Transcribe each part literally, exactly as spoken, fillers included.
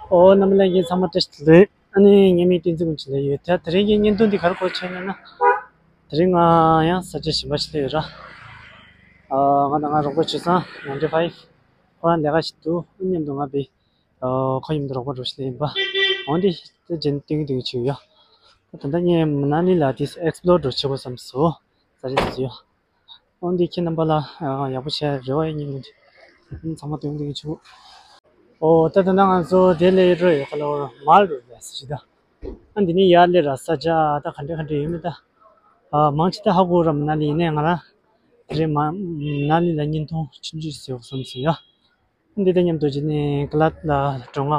ཨོ། རྣམ་པ་ལྷན་རྒྱས་ཚང་མ་བཀྲ་ཤིས་བདེ་ལེགས། ཨ་ནི་ངའི་མིང་བསྟན་འཛིན་ཀུན་བྱེད་ལབ་ཡོད། ད་དེ་རིང་གི་བརྙན་ཐུང་འདི་ག་རེ་སྐོར་བྱས་ཡོད་ན། དེ་རིང་ང་ཡང་ས་ཆ་གཞན་པ་ཞིག་སླེབས་ཡོད་ར། ཨ་ང་དང་ང་རོགས་པ་བྱས་ཙང་ནའིན་ཊི་ཕའིབ། ཁོ་རང་ལས་ཀ་ཞིག་འདུག་མཉམ་དུ་ང་བི། ཨ་ཁོ་མཉམ་དུ་རོགས་པ་འགྲོ་ཞིག་སླེབས་ཡིན་པ། འོན་ཏེ་ད་རྗེས་ཏིང་ཏིང་བྱེད་ཡོད། ད་ད་ལྟ་ངས་མ་ན་ལི་ལ་དེ་ཨེགས་པི་ལོར་འགྲོ་བྱེད་དགོས་བསམ་སོང་། ས་རེད་ཟེར་ཡོད། འོན་ཏེ་ཁྱེད་རྣམ་པ་ལ་ཡག་པོ་བྱས་རེ་བ་ཡིན་ནི། ཚང་མ་སྟོན་སྟོན་བྱུང་། ཨོ་ད་ད་ལྟ་ང་ཚོ་དེ་ལས་རོ་ཡོད་ཁ་ལ་མལ་རོ་ལས་ཟེར་ཞིག་ད། ཨ་འདི་ནི་ཡར་ལས་ར་ས་ཆ་ད་ག་འདྲ་ག་འདྲ་ཡོད་མེད་ད། ཨ་མང་ཆེ་ད་ཧ་གོ་ར་མ་ན་ལི་ཡིན་ནའི་ང་རང་དེ་རིང་མ་མ་ན་ལི་ལ་བརྙན་ཐུང་ཆུང་ཆུང་ཞིག་བཟོ་བསམ་སོང་ཡ། འདི་དང་མཉམ་དུ་བྱས་ནས་ཀ་ལ་ལ་འགྲོ་ང་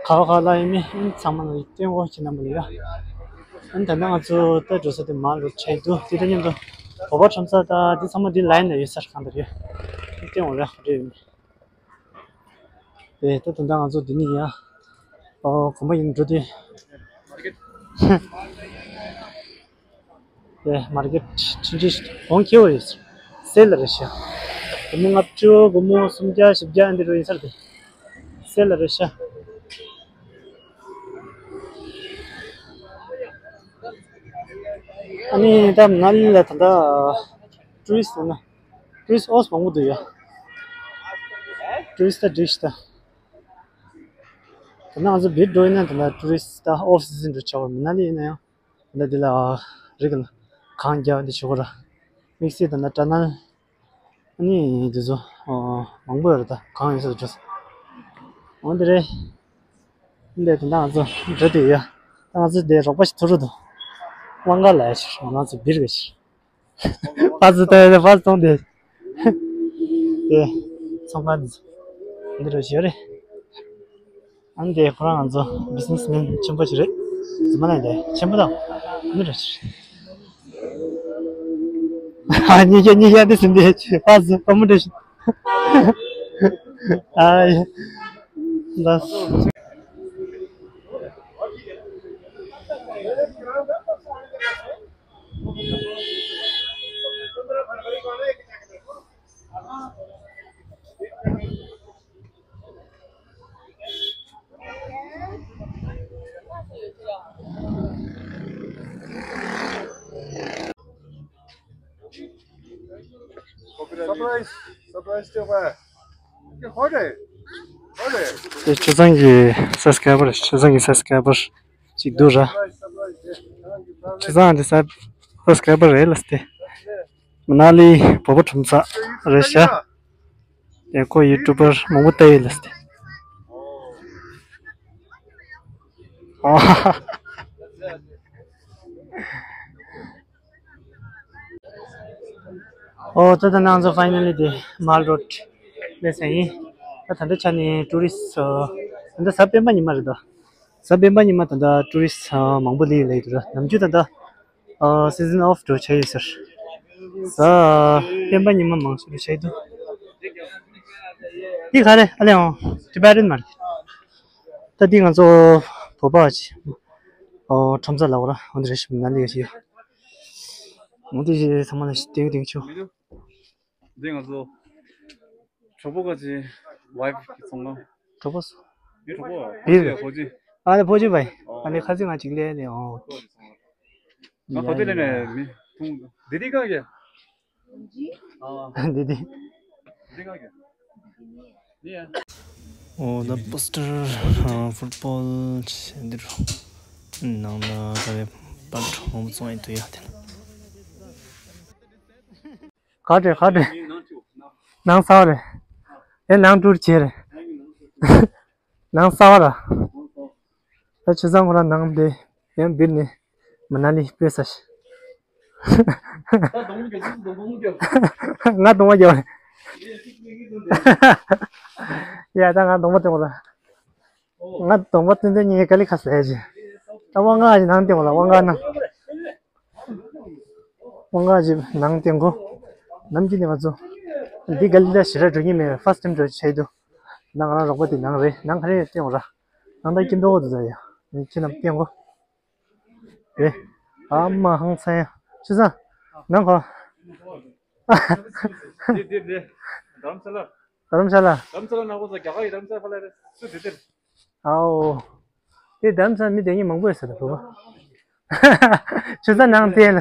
ག་བ་ག་ལ་ཡིན་མིན་ཚང་མ་ལ་སྟོན་གོ་ཁྱེད་རྣམ་པ་ལ་ཡ། ཨ་ནི་ད་ལྟ་ང་ཚོ་ད་འགྲོ་ས་དེ་མལ་རོ་ཆགས་འདུག་དེ་དང་མཉམ་དུ་བོད་པ་ཁྲོམ་ས་ད་འདི་ཚང་མ་འདི་ལ་ཡིན་ན་ཡོད་ས་རེད། གང་ལྟར་ཡོད་སྟོན་འོ་ར་རེད་ཡོད་མིན། དེ་ད་ད་ལྟ་ང་ཚོ་འདི་ནས་ཡ། ཨོ་གོམ་པ་ཡིན་འགྲོ་དུས། དེ་མར་ཀེཊ་ཆུང་ཆུང་ཞིག་གོང་ཁེ་བོ་ཡོད། སེལ་རེད་ཤག་སྒོར་མོ་ལྔ་བཅུ། སྒོར་མོ་སུམ་བརྒྱ་བཞི་བརྒྱ་འདི་རུ་ཡིན་ས་རེད། སེལ་རེད་ཤག་ཨ་ནི་ད་མ་ན་ལི་ལ་ད་ལྟ་ཊུ་རི་སི་ཊི་ཡིན་ན། ཊུ་རི་སི་ཊི་ཨོ་སི་མང་པོ་འདུག་ཡ། ཊུ་རི་སི་ཊི་ད་འགྲིག་ཤག་ད། ད་ནང་ང་ཚོ་བིར་འགྲོ་ཡིན་ན་ད་ལྟ་ཊུ་རི་སི་ཊི་ད་ཨོཕ་སི་ཛན་འགྲོ་ཆོག་པ་མ་ན་ལི་ཡིན་ན་ཡང་ད་ལྟ་འདི་ལ་རི་གི་གངས་རྒྱབ་འདི་ཆོག་གི་ར། དམིགས་བསལ་ད་ལྟ་ཊ་ནལ་ཨ་ནི་འདི་ཚོ་མང་པོ་ཡོད་རེད། ད་གངས་ཡོད་ས་འགྲོ་ས། འོ་འདི་རེད། འདི་ད་ལྟ་ང་ཚོ་འགྲོ་དུས་ཡ། ད་ང་ཚོ་འདི་རོགས་པ་ཞིག་ཐུག་རོགས་འདུག་དབང་ག་ལ་ཡ་ཕྱིར་ང་ཚོ་བིར་གི་ཕྱིར། པ་ཙི་ཏོ་ཡ་པ་ཙི་ཏོང་དེ། དེ། ཚོང་ཁང་འདི་འདི་རུ་ཞོ་རེད། ཨ་ནི་དེ་ཁོ་རང་ང་ཚོ་བི་ཛི་ནེ་སི་མེན་ཆེན་པོ་ཞིག་རེད། རྫུན་མ་ལན་དེ་ཆེན་པོ་དང་། འདི་རུ་ཞོ་རེད། ཨ་ཉི་ཤ་ཉི་ཤ་འདི་ཟིན་དེ་པ་ཙི་པ་མོ་འདྲ་ཞིག་ཨ་ཡ། ལགས། Surprise, surprise, surprise. དེ་ཆུ་བཟང་གི་སབ་སི་ཀ་རའི་བར། ཆུ་བཟང་གི་སབ་སི་ཀ་རའི་བར་ཅིག་འདུག་ར། ཆུ་བཟང་འདི་སབ་སི་ཀ་རའི་བར་རེད་ལ་སྟེ། མ་ན་ལི་བོད་པ་ཁྲོམ་ས་རེད་ཤག་དེ་ཁོ་ཡུ་ཊུབ་པར་མང་པོ་ལྟ་ཡི་ལ་སྟེ། ཨོ། ད་ལྟ་ང་ཚོ་ཕའི་ནལ་ལི་དེ་མལ་རོཌ་སླེབས་ཚར་ཡིན། ད་ད་ལྟ་ཆ་ནས་ཊུ་རི་སི་ཊི་ད་ལྟ་གཟའ་སྤེན་པ་ཉི་མ་རེད་དོ། གཟའ་སྤེན་པ་ཉི་མ་ད་ལྟ་ཊུ་རི་སི་ཊི་མང་པོ་སླེབས་ཡོད་རེད། ནམ་རྒྱུན་ད་ལྟ་ཨ་སི་ཛན་ཨོཕ་འགྲོ་བྱས་ཡོད་ཟེར། གཟའ་སྤེན་པ་ཉི་མ་མང་ཤོས་འགྲོ་བྱས་འདུག་འདི་ག་རེ་ཨ་ལེ་ཨོ་ཊི་བེ་ཊན་མར་ཀེཊ། ད་འདི་ང་ཚོ་བོད་པ་ཅིག་ཨོ་ཁྲོམ་ས་ལ་འོ་ར་འོ་འདི་རེ་ཞིག་མ་ན་ལི་ཡ་ཞིག་ཡོད། འོ་འདི་ཞིག་ཚང་མ་ལ་ཞིག་ཏེང་ཏེང་ཆུ། འདི་ང་ཚོ་གྲོགས་པོ་ག་ཅི་ཝའི་ཕི་གི་ཚོང་ཁང་། གྲོགས་པོ་སུ། ངའི་གྲོགས་པོ་བིར། ཕོ་ཅི། ཨ་ནི་ཕོ་ཅི་བའི། ཨ་ནི་ཁ་ཚིག་ང་གཅིག་ལས་ནི་ཨོ། ང་གོ་དེ་ལས་ནས་མི་ཐུང་། འདི་འདི་གང་གི། འདི་འདི། འདི་གང་གི། འདི་ཡ། ཨོ་ད་པོ་སི་ཊར་ཧྥུཊ་བོལ་འདི་རུ་ནང་ལ་ག་རེ་པར་ཁྲོམ་བཙོང་ཡི་འདུག་ཡ་དེ་ལ། ག་འདྲས་ག་འདྲས། ནང་གསར་པ་རེད། ཨེ་ནང་ཊུར་བྱས་རེད། ནང་གསར་པ་ར། ད་ཆུ་བཟང་ཁོ་རང་ནང་བསྡད། ཡང་བིར་ནས་མ་ན་ལི་སྤོས་ས་ཞིག་ང་གདོང་པ་རྒྱག་རེད། ཡ་ད་ང་གདོང་པ་སྟོན་གོ་ར། ང་གདོང་པ་སྟོན་དུས་ངས་དཀའ་ལས་ཁག་ཟ་ཡ་ཅིག་ད་དབང་ག་ཅིག་ནང་སྟོན་གོ་ལ། དབང་ག་ནང་། དབང་ག་ཅིག་ནང་སྟོན་གོ། ནམ་རྒྱུན་ནས་ང་ཚོ་འདི་ག་ལི་ལ་ཞེ་དྲག་འགྲོ་གི་མེད། ཕར་སི་ཊི་ཊའིམ་འགྲོ་ཆེད་དུ། ང་རང་རོགས་པ་དེ་ནང་རེད། ནང་ག་རེ་སྟོན་གོ་ར། ནང་ད་ཀྱི་མདོག་དུ་ཟ་ཡ། ཁྱེད་རྣམས་སྟོན་གོ། རེད། ཨ་མ་ཧང་སང་ཡ། ཆུ་བཟང་། ནང་གོ། དེ་དེ་དེ། རྡ་རམ་ས་ལ། རྡ་རམ་ས་ལ། རྡ་རམ་ས་ལ་ནང་གོ་ས་རྒྱ་གར་གྱི་རྡ་རམ་ས་ལ་ཕ་ལ་རེད། སུ་དེ་དེར། ཨའོ། དེ་དམ་ཚང་མི་དེ་ཉིད་མང་པོ་ཡོད་ས་རེད་བུ་མ། ཆུ་ཚ་ནང་བལྟས་ལ།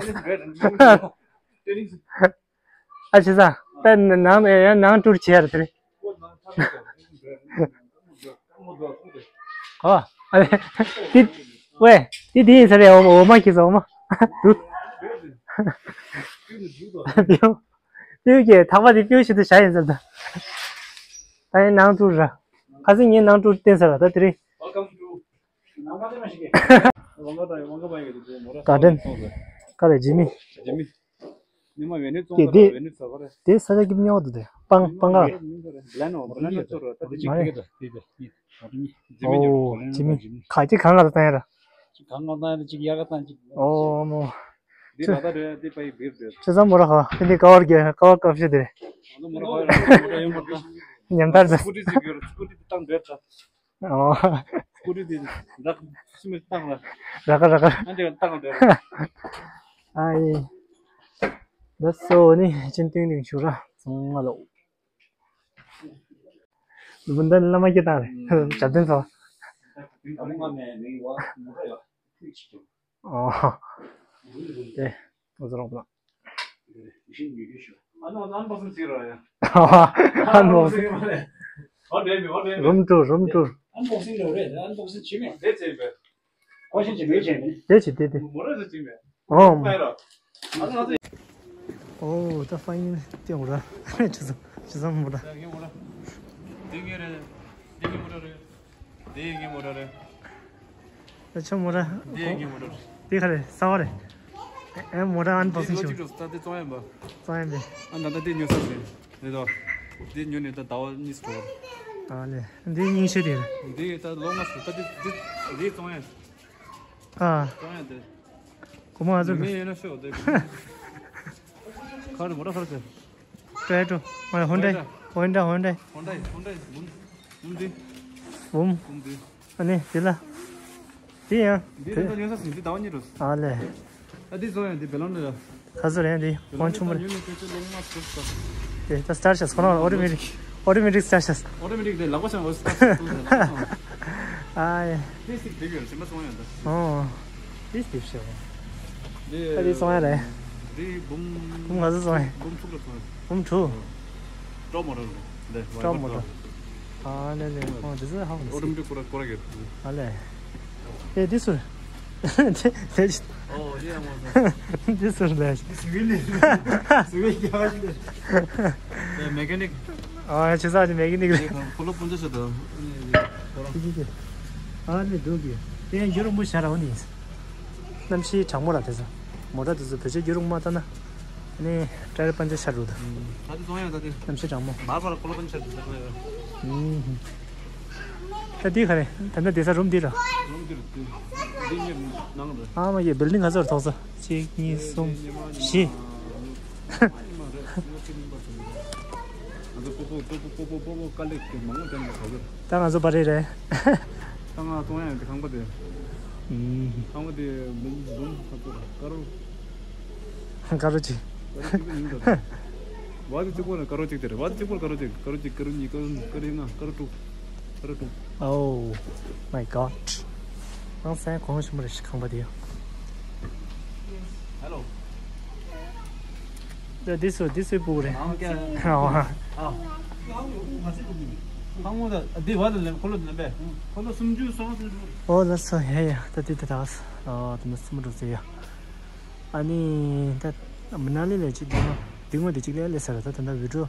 ཨ་ཆུ་ཚ། ད་ནང་ནང་ནང་ཊུར་བྱས་རེད་དེ་རེད། ཨོ། ཨ་རེ། དེ། ཝེ། དེ་དེ་ཡིན་ས་རེད། འོ་མ་འོ་མ་ཁྱི་ཚོ་འོ་མ། དུ། དེའུ་གི་ཐག་པ་དེ་དེའུ་ཞིག་ཏུ་བཞག་ཡིན་ས་ད། ད་ཡིན་ནང་ཊུར་ར། ཁ་སང་ངས་ནང་ཊུར་བསྟན་ས་ལ་ད་དེ་རིང་། Welcome to ནང་པ་དེ་མ་ཞིག་གི། ཝང་ག་དང་ཝང་ག་པ་ཡི་གི་དེ་མོ་ར། ག་དྲན། ག་རེ་ཇི་མི། ཇི་མི། ཉི་མ་ཝེ་ནི་ཙོང་ག་ར་ཝེ་ནི་ཙོ་ག་ར། དེ་ས་ཆ་སྐྱིད་ཉོག་འདུག་དེ་སྤང་སྤང་ག། ལན་ནོ་ལན་ནོ་ཙོ་ར་ད་དེ་ཅིག་མ་རེད། ག་ཅིག་གང་ག་ལ་བཏང་ཡ་ར། ཅིག་གང་ག་བཏང་ཡ་ཅིག་ཡག་ག་བཏང་ཅིག་ཨོ་མོ། འདི་ལ་ད་རེད་འདི་པའི་བིར་རེད། ཆུ་ཚང་མོ་ར་ཧ་འདི་ཀ་བར་གྱི་ཀ་བར་ཀ་བཤད་དེ་རེད། ཨ་ནི་མོ་ར་ཧ་མོ་ར་ཡོད་མ་རེད། ཉམ་ཐག་ཟ། སྐུ་ཊི་ཅིག་ཡོད་རེད། སྐུ་ཊི་དེ་བཏང་འདྲེད་ད། ཨོ། སྐུ་ཊི་དེ་རག་སུ་མི་བཏང་ལ། རག་རག་ཨ་འདི་བཏང་འདྲེད། ཨ་ཡེ། ད་སོ་ནི་ཅིན་ཏིང་ཏིང་ཞུ་ར་ཚང་མ་ལོ། ལུག་འདི་བླ་མ་སྐྱེ་སྟངས་རེད། ཞབས་བརྟན་ཚོ། ཨོ། དེ་ང་ཚོ་རོགས་པ། ཨན་བོག་སིང་། རུམ་ཊུར་རུམ་ཊུར། དེ་བྱེད་དེ་དེ། ཨོ། ཨོ་ད་ཧྥ་ཡིན་ཏེ་འོ་ར། ཆུ་ཚང་ཆུ་ཚང་མོ་ར། དེ་ངའི་རེད། དེ་ངའི་མོ་ཊ་རེད། དེ་ངའི་མོ་ཊ་རེད། ད་ཆུ་མོ་ར། དེ་ངའི་མོ་ཊ་རེད། དེ་ག་རེད། གསར་པ་རེད། ཨེ་མོ་ཊ་ཨན་བོག་སིང་ཞུ། ད་དེ་བཙོང་ཡ་འབའ། བཙོང་ཡ་འབའ། ཨ་ད་ད་དེ་ཉོ་ས་རེད། རེད་དོ། དེ་ཉོ་ནས་ད་ཟླ་བ་གཉིས་འགྲོ། ཨ་ལེ། འདི་རྙིང་ཤོས་དེ་རེད། འདི་ད་ལོ་ལྔ་སུ་ད་དེ་དེ་དེ་བཙོང་ཡ། ཨ། བཙོང་ཡ་དེ། སྒོར་མོ་ཨ་ཙི་མི་ཡོད་ན་ཤོག་དེ། ཁ་རེ་མོ་ར་ཁ་རེ་ཟེར། ཀྲའི་ཀྲོ། ཨ་ཧོན་ཌའི། ཧོན་ཌའི་ཧོན་ཌའི། ཧོན་ཌའི་ཧོན་ཌའི་བུམ། བུམ་འདི། བུམ། བུམ་འདི། ཨ་ནི་དེ་ལ། དེ་ཡང་། འདི་ད་ཉོ་ས་ཟིན་འདི་ཟླ་བ་གཉིས་འགྲོ། ཨ་ལེ། ད་འདི་བཟོ་ཡང་འདི་བེ་ལོན་ལ། ཁ་ཚོ་རེད་འདི་ཝང་ཆུང་མ་རེད། ཉོ་ནས་ཁྱོད་ཚོ་ལོ་ལྔ་སུ་ཟ། དེ་ད་སི་ཊར་ཤས་ཁོ་རང་ཨོ་ཏོ་མེ་ཊིག་ཨོ་ཏོ་མེ་ཊིག་སི་ཊར་ཤས། ཨོ་ཏོ་མེ་ཊིག་དེ་ལག་པ་བྱང་བ་སི་ཊར་ཤས་ཏུ་ཟ། ཨ་ཡེ། དེ་སིག་དེ་བེ་ལ་ཞིམ་པ་སོང་ཡང་ད། ཨོ། དེ་སིག་ཤོ། ད་དེ་སོང་ཡ་རེད། དེ་བུམ། བུམ་ག་ཚོད་སོང་ཡ། བུམ་ཚུགས་ལ་སོང་ཡ། བུམ་དྲུག་ཀྲོ་མོ་ཊར་རེད། ཀྲོ་མོ་ཊར། ཨ་ལེ་ལེ། ཨོ་དེ་ཚོ་ཧ་གོ་མི་སྲིད། ཨོ་ཏོ་མེ་ཊིག་ཀོ་ར་ཀོ་ར་གེ། ཨ་ལེ། ཨེ་དེ་སུ་རེད། དེ་དེ་ཅི། ཨོ་དེ་ཡང་མ་སོང་། དེ་སུ་རེད། སུ་ཝི་ལེ། སུ་ཝི་རྒྱ་ཆེ། མེ་ཀ་ནིག་ཨ་ཆེ་ས་ཅི་མེ་ཀ་ནིག་རེད། ཁོ་ལོ་སྤུན་ཆ་ཆ་དང་། ཁྱི་ཁྱི་ཁྱི། ཨ་ནི་འདུག་གི། དེ་ཡང་རྒྱུ་རུ་མོ་ཤ་ར་འོ་ནི། གནམ་གཤིས་གྲང་མོ་ར་དེ་ཚོ། མོ་ཊ་དེ་ཚོ་བོད་ཆས་རྒྱུ་རུ་མ་ལྟ་ན། ཨ་ནི་ཀྲ་རི་པན་ཆ་ཤ་རུ་ད། ད་དེ་བཙོང་ཡ་ད་དེ། གནམ་གཤིས་གྲང་མོ། མར་བར་ཁོ་ལོ་པན་ཆ་དེ་བཙོང་ཡ། ཨུམ། ད་དེ་ག་རེ། ད་ལྟ་བསྡད་ས་རུམ་འདི་ར། རུམ་འདི་ར་དེ། འདི་ངེད་ནང་རེད། ཨ་མ་ཡེ་བིལ་ཌིང་ག་ཚོད་ཐོག་ས། གཅིག་གཉིས་གསུམ་བཞི། ང་ཚོ་པོ་པོ་པོ་པོ་པོ་པོ་པོ་པོ་དཀའ་ལས་ཀྱི་མང་པོ་དྲན་པ་ག་ཚོད། ད་ང་ཚོ་བ་རེད་རེད། ད་ང་གཏོང་ཡ་ཡོད་དེ་ཁང་པ་དེ། ཨུམ། ཁང་པ་དེ་འབུམ་འབུམ་ཁ་ཚོད་ར་དཀར་རུ། དཀར་རུ་གཅིག་དཀར་རུ་གཅིག་ཡིན་འགྲོ། བ་དེ་གཅིག་པོ་ནི་དཀར་རུ་གཅིག་དེ་རེད། བ་དེ་གཅིག་པོ་དཀར་རུ་གཅིག་དཀར་རུ་གཅིག་དཀར་རུ་གཉིས་དཀར་རུ་དཀར་རུ་ལྔ་དཀར་རུ་དྲུག་དཀར་རུ་དྲུག Oh my god. ཨང་སང་གོང་ཆེན་པོ་རེད་ཤག་ཁང་པ་དེ་ཡང་། Hello. ད་འདི་སུ་འདི་སུའི་སྤུ་གུ་རེད། ཨང་ཀྱ། ཨ། ཨང་མོ་ད་འདི་བ་ལ་ལེན་ཁོ་ལོ་ལེན་པས། ཁོ་ལོ་སུམ་ཅུ་སོང་སུམ་ཅུ། ཨོ་ལ་སོ་ཧེ་ཡ་ད་འདི་ད་ད་ཨ་ད་ནི་སུམ་ཅུ་ཟེར་ཡ། ཨ་ནི་ད་མ་ན་ལི་ལ་ཅིག་འདི་ང་འདི་ངོ་འདི་ཅིག་ལས་ལས་ཟེར་ད་ད་ད་བི་ཌི་ཡོ་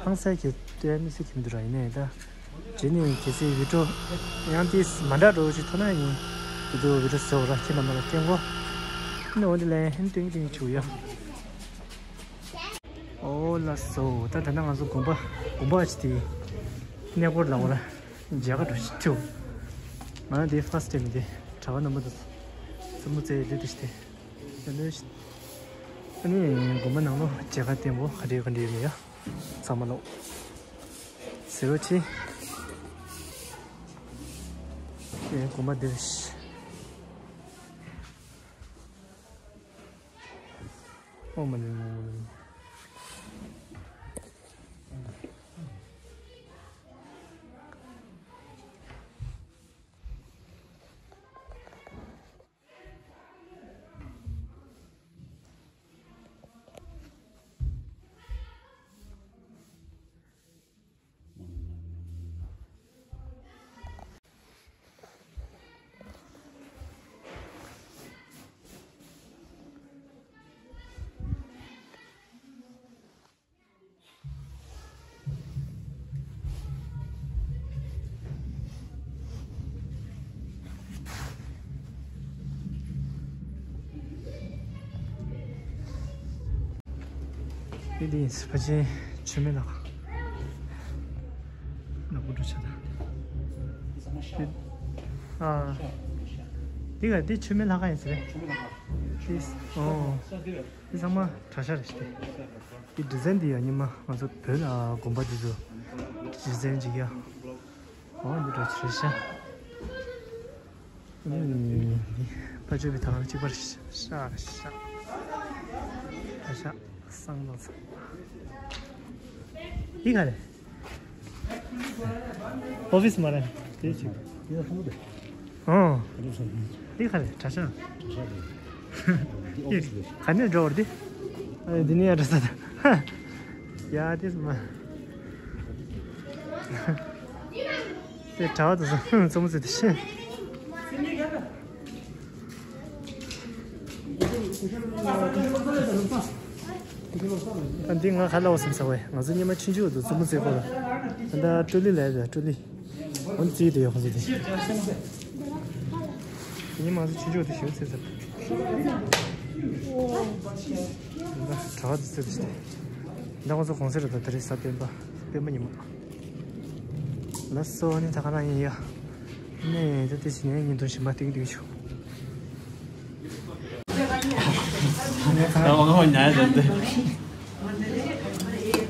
ཧང་སང་གི་ལྟོས་མི་སྲིད་ཀྱི་མི་འདུག་ར། ཡིན་ནའི་ད་རྗེས་ནས་གལ་སྲིད་བི་ཌི་ཡོ་ཡང་དེ་མ་འདྲ་འགྲོ་ཞིག་ཐོན་ན་ཡིན་བི་ཌི་ཡོ་བི་ཌི་ཡོ་བཟོ་ར་ཁྱེད་རྣམ་པ་ལ་སྟོན་གོ་ནི་འོ་འདི་ལས་ཧན་སྟོན་གྱི་སྟོན་གྱི་ཆུ་ཡོ། ཨོ་ལ་སོ་ད་ད་ན་ང་ཚོ་དགོན་པ་དགོན་པ་ཅི་དེ་གནས་སྐོར་ལ་འོ་ར་མཇལ་ཁ་འགྲོ་ཞིག་ཐུབ། ང་དེ་ཕར་སི་ཊེ་མི་དེ་གྲྭ་པ་རྣམ་པ་དང་བཙུན་མོ་བཙལ་ལུས་དེ་ཞིག་དེ། ཨ་ནི་དགོན་པ་ནང་ལོགས་མཇལ་ཁ་བསྟན་པོ་ག་འདྲའི་ག་འདྲའི་ཡོད་ཡ། ཚང་མ་ལོག་ཟེར་བ་ཆེ། ཨེ་དགོན་པ་འདིར་ཤི། ཨོ་མ་ནི། འདི་ཡིན་ཕལ་ཆེར་མཆོད་མེ་ལག་ཁང་། ནག་པོ་འགྲོ་ཆ་ད། ཨ། འདི་ག་འདི་མཆོད་མེ་ལག་ཁང་ཡིན་ཟེར་རེད། འདི་ཨོ། འདི་ཚང་མ་གྲྭ་ཤག་རེད་ཤག་འདི་ཌི་ཛའིན་འདི་ཡང་ཉི་མ་ང་ཚོ་བོད་ལ་དགོན་པ་འདི་ཚོ་ཌི་ཛའིན་ཅིག་ཡ། ཨོ་འདི་འགྲོ་ཆ་རེད་ཤག་ཕ་ཆོས་པའི་ཐང་གཅིག་པར་ཤ་ཤ་ཤ་ཤ་སང་ལོ་ཚ། འདི་ག་རེད། ཨོ་ཕི་སི་མ་རེད། དེ་ཅིག་ཨོ། འདི་ག་རེད། གྲྭ་ཤག་ག་ནས་འགྲོ་བར་འདི། འདི་ནས་ཡར་འགྲོ་ས་ད། ཡ་དེ་མ། དེ་གྲྭ་བ་དེ་ཚོ་རྩེད་མོ་རྩེ་དེ་ཤེས། ད་འདི་ང་ཁ་ལ་བ་སེམས་ས་བས་ང་ཚོ་ཉི་མ་ཆུང་ཆུང་དུ་རྩེད་མོ་རྩེ་གོ་ལ། ད་ཀྲུ་ལི་ལས་ཀྲུ་ལི། འོན་རྩེ་དེ་ཡོད་ཁོང་ཚོ་དེ། ཉི་མ་ང་ཚོ་ཆུང་ཆུང་དུ་ཞིག་རྩེ་ས། ད་གྲྭ་བ་དེ་རྩེ་དེ་ཤེས། ད་ང་ཚོ་གོང་སེ་ར་ད་དེ་རིང་གཟའ་སྤེན་པ་སྤེན་པ་ཉི་མ། ལགས་སོ་ནི་ད་ག་ན་ཡིན་ཡ། ནས་ད་དེ་ཕྱི་ནས་ཉིན་ཐོ་ཞིམ་པ་ཏིང་ཏིང་བྱུང་།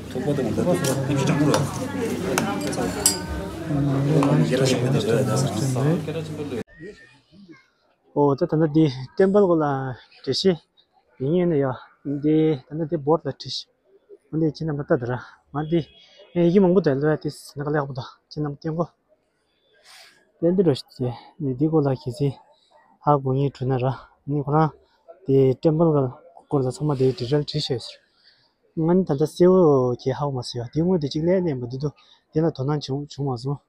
ཐོག་པ་དང་ད་ཐོག་པ་ཐམས་ཅད་གྲང་མོ་རེད། ཨོ་ད་ད་ལྟ་འདི་ཊེམ་པལ་སྐོར་ལ་འགྲེལ་བཤད་ཡིན་ཡིན་ན་ཡ། འདི་ད་ལྟ་འདི་བོར་ཌ་ལ་བྲིས་ཤིག་འོ་འདི་ཁྱེད་རྣམ་པ་ལྟ་དང་། ང་འདི་ཡི་གེ་མང་པོ་འདུག་ལོས་དེ་ཟིན་ན་ཀ་ལེགས་པོ་འདུག་ཁྱེད་རྣམ་པ་སྟོན་གོ། དེ་འདི་འདྲ་ཞིག་ཟེར་ནས་འདི་སྐོར་ལ་གལ་སྲིད་ཧ་གོ་མཁན་འདུག་ན་ར། ནི་ཁོ་རང་དེ་ཊེམ་པལ་སྐོར་ལ་ཚང་མ་དེ་ཌི་ཊེལ་བྲིས་ཤོག་ཟེར། ང་ནི་ད་ལྟ་གསལ་བོ་གྱིས་ཧ་གོ་མ་སོང་ཡ། དེ་སྔོན་དེ་གཅིག་ལས་ལས་མ་འདུག་འདུག་དེ་ལ་དོ་སྣང་བྱུང་བྱུང་མ་སོང་།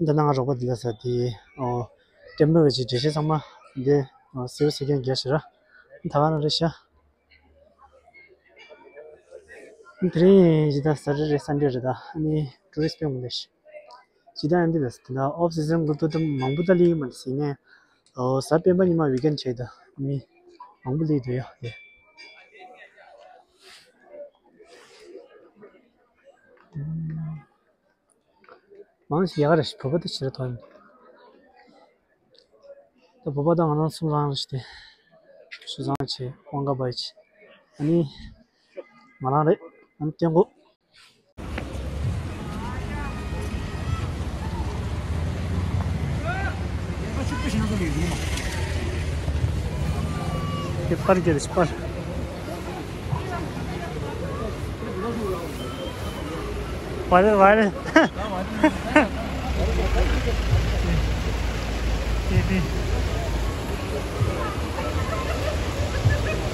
ད་ནང་རོགས་པ་འདི་ལ་ཟེར་དེ་ཨོ། ཊེམ་པལ་གྱི་འགྲེལ་བཤད་ཚང་མ་འདི་ཨོ་གསལ་བོ་གསལ་རྐྱང་རྒྱག་ཤིག་ར། ད་ག་ནང་རེད་ཤག་དེ་རིང་ཇི་ལྟར་ས་ཏ་ཌེ་རེད། སན་ཌེ་རེད། ད་ཨ་ནི་ཊུ་རི་སི་ཊི་དཔེ་མང་པོ་འདུག་ཇི་ལྟར་ཡང་འདི་ལ་ད་ཨོཕ་སི་ཛན་གི་ལྟོ་ད་མང་པོ་ད་སླེབས་ཡོད་མ་རེད་ཟེར་ནས། ཨོ་གཟའ་སྤེན་པ་ཉི་མ་ཝིག་ཨེན་ཌི་བྱས་ད་མི་མང་པོ་སླེབས་འདུག་ཡ་དེ། མང་ཞིག་ཡག་རེད་ཤག་བོད་པ་དེ་ཕྱིར་ཐོན། ད་བོད་པ་དང་ང་རང་གསུམ་རང་རེད་ཤག་དེ། ཆུ་བཟང་ཆེ་ཝང་ཀ་བའི་ཆེ། ཨ་ནི་ང་རང་རེད། ཨ་ནི་སྟོན་གོ། དེ་པར་རྒྱབ་པར། ཝའི་རལ་ཝའི་རལ། དེ་དེ།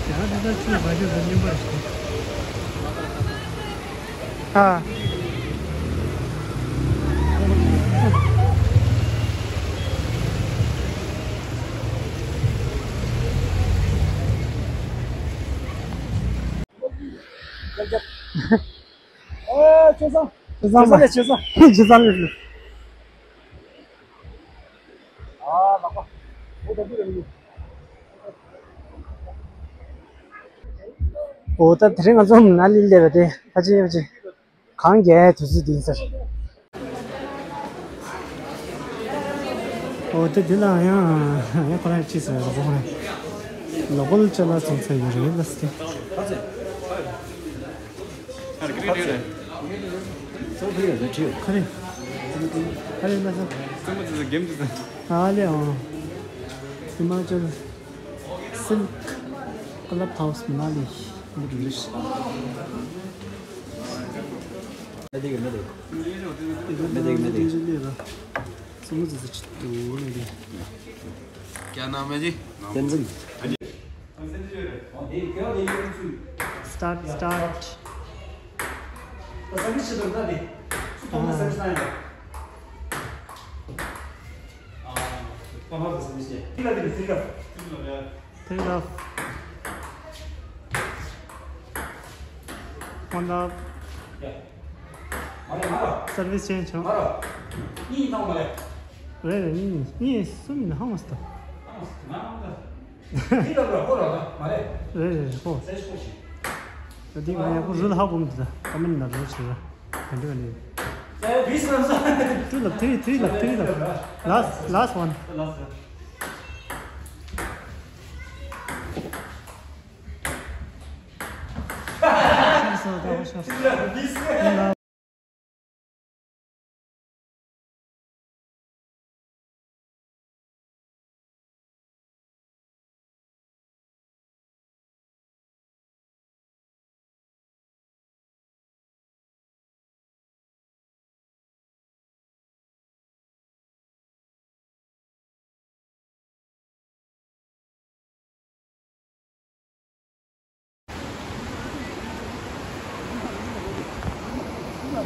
ཡང་དེ་ལྟར་ཆུ་བ་རྒྱབ་ཟ་སྙིང་པར་ཞིག་ཨ། ཨ། ཆོས་བཟང་། ཆོས་བཟང་མ། ཆོས་བཟང་ལས། ཆོས་བཟང་། ཆོས་བཟང་ལས། ཨོ་ད་དེ་རིང་ང་ཚོ་ནཱ་ལི་སླེབས་པ་དེ་ཕལ་ཆེར་ཡོད་ཅིག་གངས་རྒྱག་དུས་ཚོད་དེ་ཡིན་ས་རེད། ཨོ་ད་དེ་ལ་ཡང་ཡང་ཁོ་རང་ཅི་ཟེར་རོ་ཁོ་རང་ལོ་ཀལ་ཅ་ལག་ཚོང་ས་ཡོད་རེད་ལ་སི། ཁ་རེ། ཁ་རེ་ལ་ས། ཨ་ལེ་ཨོ། ཧི་མ་ཅལ་སིལཀ་ཀ་ལབ་ཧའུ་སི་མ་ན་ལི། འདི་འདྲ་རེད། མེ་དེ་མེ་དེ། མེ་དེ་མེ་དེ། ཙུ་མུ་ཙི་ཙི་ཅི་ཏུ་མེ་དེ། क्या नाम है जी? Tenzin. Start, start. Take off. One love. Service change. རེད་རེད། གཉིས་གཉིས་གསུམ་ཡིན་ན་ཧ་མ་སྟ། རེད་རེད་ཧོ། འདི་ང་ཡག་པོ་རུལ་ཧ་གོ་མི་འདུག་ད་ཨ་མིན་ན་རུལ་བྱེད་ར། དེ་འདྲ་ནི། Two lap, three, three lap, three lap. Last, last one.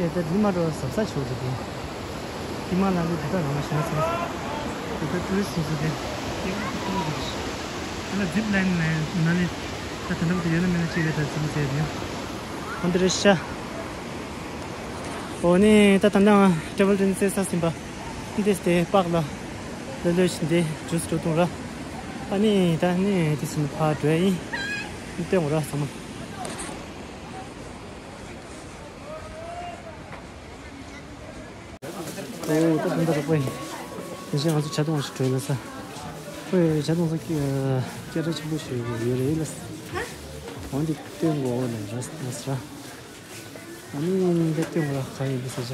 དེ་ལྟར་འདི་མ་འགྲོ་བ་ཟབ་ས་ཆེ་བོ་དེ་དེ། ཧི་མ་ལ་ཡའི་འདི་དག་རང་ལ་ཤེས་ན་ཟེར། དེ་ལྟར་ཊུ་རི་སི་ཊི་ཚོ་དེ། དེ་ལ་ཛིབ་ལ་ཡིན་ན་ནི་ད་དེ་འདྲ་དེ་ཡོད་ན་མེད་ན་ཅིག་རེད་ད་ཙི་གི་ཟེར་དེ། ཧོན་དེ་རེད་ཤག་འོ་ནི་ད་ད་ནང་ཊེ་བལ་ཊེ་ནི་སི་རྩེད་ས་ཟིན་པ། འདི་དེ་པག་ལ་ལོས་ལོས་བཞིན་དེ་ཇུས་འགྲོ་གཏོང་ར། ཨ་ནི་ད་ནི་དེ་ཟིན་ཕར་འགྲོ་ཡ་ཡིན། སྟོན་ར་ཚང་མ། ཨོ་ད་དུང་ད་ར་པོ་ཡིན། དེ་བཞིན་ང་ཚོ་ཇ་འཐུང་བ་ཞིག་འགྲོ་ཡ་ལ་ས། ཨོ་ཇ་འཐུང་ས་སྐད་ཆ་ཆེན་པོ་ཞིག་ཡོད་རེད་ལ། འོན་ཏེ་སྟོན་དགོས་ལ་ར་ས་ར། ཨ་ནི་འདི་སྟོན་དགོས་ལ་ག་ཡིན་འདི་ས་ཆ།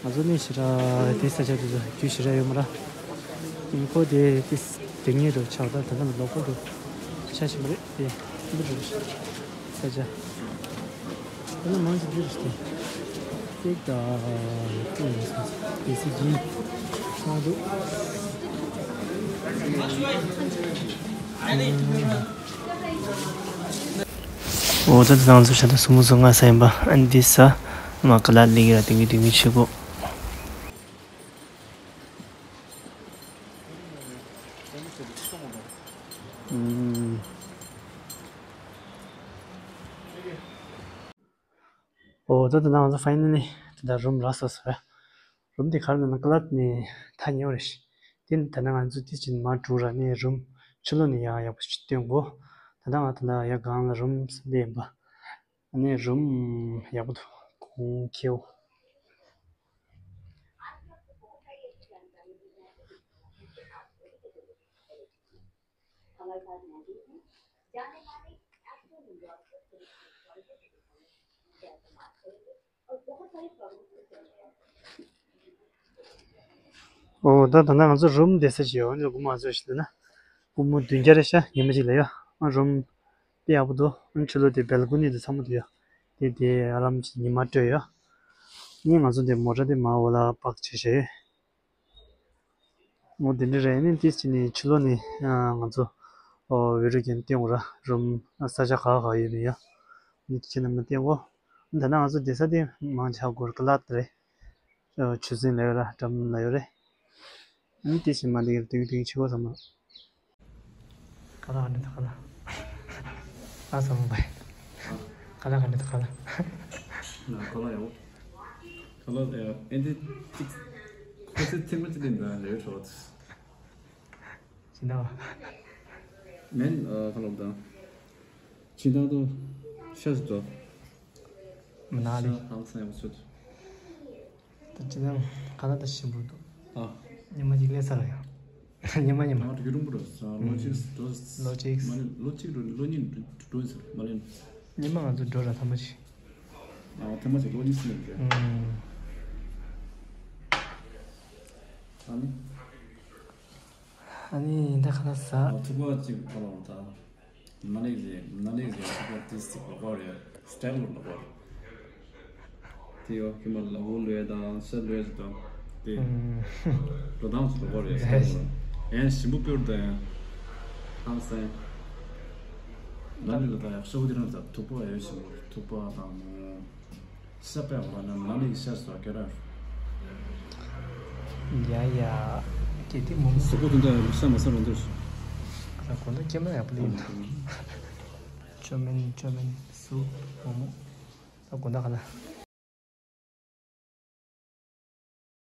ང་ཚོ་ནི་ཞེ་དྲག་དེ་ས་ཆ་དེ་ཚོ་རྒྱུས་ཞེ་དྲག་ཡོད་མ་ར། ཨིན་ཁོ་དེ་དེ་དེ་ཉིད་རུ་ཆགས་ད་ད་ལྟ་ལོ་ཀལ་དུ་ཆ་ཞིག་མ་རེད་དེ། འདི་རུ་ས་ཆ། ད་ནི་མང་ཆེ་འདི་རུ་སྟེ། ཏིག་ཏག་ཏིག་ཡིན་སོང་ཙང་དེ་སྲིད་ཀྱིས་ཆགས་འདུག་འོ་ད་ད་ང་ཚོ་ཤ་ད་སུ་མུ་སུ་ང་ས་ཡིན་པ་ཨ་ནི་འདི་ས་མ་ཀ་ལ་ལི་གི་ར་དེང་གི་དེང་གི་ཆེ་གོ། ཨོ་ད་ད་ང་ཚོ་ཕའི་ནལ་ལི་ད་ད་རུམ་རག་སོང་ཟེར། རུམ་དེ་གར་ན་ན་ཀ་ལ་ནས་ཐ་ཉེ་བ་རེད། དེ་ནི་ད་ནང་ང་ཚོ་དེ་ཕྱིན་མ་འགྲོ་ར་ནས་རུམ་ཕྱི་ལོགས་ནས་ཡང་ཡག་པོ་ཞིག་སྟོན་གོ། ད་ནང་ང་ད་ནང་ཡ་གང་ལ་རུམ་ལས་ཡིན་པ། ཨ་ནི་རུམ་ཡག་པོ་འདུག་གོང་ཁེའུ། ཨོ་ད་ད་ནང་ང་ཚོ་རུམ་བསྡད་ས་ཞིག་ཡོད། ཨ་ནི་སྒོར་མོ་ང་ཚོ་ཞིག་ལ་ན་སྒོར་མོ་བདུན་བརྒྱ་རེད་ཤག་ཉི་མ་གཅིག་ལ་ཡ། ཨ་རུམ་དཔེ་ཡག་པོ་འདུག་ཨ་ནི་ཕྱི་ལོགས་དེ་བེལ་ཀོ་ནི་དེ་ཚང་མ་འདུག་ཡ། དེ་དེ་ཨ་ལམ་གྱི་ཉི་མ་སྤྲོད་ཡ། ཨ་ནི་ང་ཚོ་དེ་མོ་ཊ་དེ་མར་འོག་ལ་པག་བྱས་བྱས། འོ་དེ་འདྲ་རེད། ཨ་ནི་དེ་ཕྱིན་ནས་ཕྱི་ལོགས་ནས་ང་ཚོ་ཨོ་བི་ཌི་ཡོ་རྒྱབ་སྟོན་དགོས་ར། རུམ་ས་ཆ་ག་ག་ཡོད་མེད་ཡ། ཨ་ནི་ཁྱེད་རྣམས་ལ་སྟོན་གོ། ད་ནང་ང་ཚོ་བསྡད་ས་དེ་མང་ཆེ་སྒོར་ཀ་ལ་རེད། ཆུ་སྲིན་ལ་ཡོད་ར་འགྲམ་ལ་ཡོད་རེད། ཨ་ནི་དེ་བཞིན་མ་འདི་ག་དེང་དེང་ཆེ་བོ་ཚང་མ། ཁ་ལག་འདི་ཁ་ལག་ཨ་ཚང་མ་བའི། ཁ་ལག་འདི་ཁ་ལག་ཁ་ལག་ཡོ། ཁ་ལག་ཨེ་འདི་ཅིག་ཁོ་ཚོའི་ཐེངས་མ་ཅིག་འདི་འདྲ་རེད་ཤོག་ཅི་འདྲ་བ། མེན་ཁ་ལག་དང་། ཅི་འདྲ་དུ་ཤ་ཟ་དོ། མི་ན་ལི། ཤ་ཧང་སང་ཡོང་སུད། ད་ཅི་དང་ག་ལ་ད་ཞིམ་པོ་འདུག་ཨ། ཉི་མ་གཅིག་ལས་ས་ར་ཡང་། ཉི་མ་ཉི་མ། ང་དུ་རུང་པོ་ར་ས་ལོ་གཅིག་འགྲོ། ལོ་གཅིག་མ་ལེན་ལོ་གཅིག་འགྲོ་ལོ་གཉིས་འགྲོ་ཟེར་མ་ལེན། ཉི་མ་ང་ཚོ་འགྲོ་ར་ཐ་མ་ཅིག་ཨ་ཐ་མ་ཅིག་ལོ་གཉིས་སུ་ལེན་རེད། ཨ་ནི། ཨ་ནི་ད་ག་ལ་ས། ཐུག་པ་གཅིག་ཕ་ལོ་ད། མ་ནེག་ཟེར་མ་ནེག་ཟེར་ཐུག་པ་ཏིས་ཅིག་ལོ་གོ་རེད། སི་ཊལ་ལོ་གོ་རེད། དེ་ཡོ་ཁྱི་མ་ལ་འུ་ལོས་དང་ཤ་ལོས་དང་དེ་འགྲོ་སྟངས་སུ་ལོ་གོ་རེད། སི་ཊལ་ལོ་ཡང་ཞིམ་པོ་སྤེར་དང་ཡང་ཧང་སང་། ལ་ནི་ལ་དང་ཡང་ཤ་བོ་དེ་རང་ད་ཐུག་པ་ཡོད་ཞིམ་པོ་ཐུག་པ་དང་། ཤ་པའི་འོག་ན་མ་ནི་ཤ་སོ་ཀེ་ར། ཡ་ཡ། ཀེ་ཏི་མོ་མོ། སོ་ཀོ་དུ་འདྲ་ཤ་མ་ས་རུང་འདྲ་ཤོ། ཁ་གོ་ན་ཀེ་མ་ཡག་པོ་ལེན། ཅོ་མེན་ཅོ་མེན་སུ་མོ་མོ། ད་གོ་ན་ཁ་ན།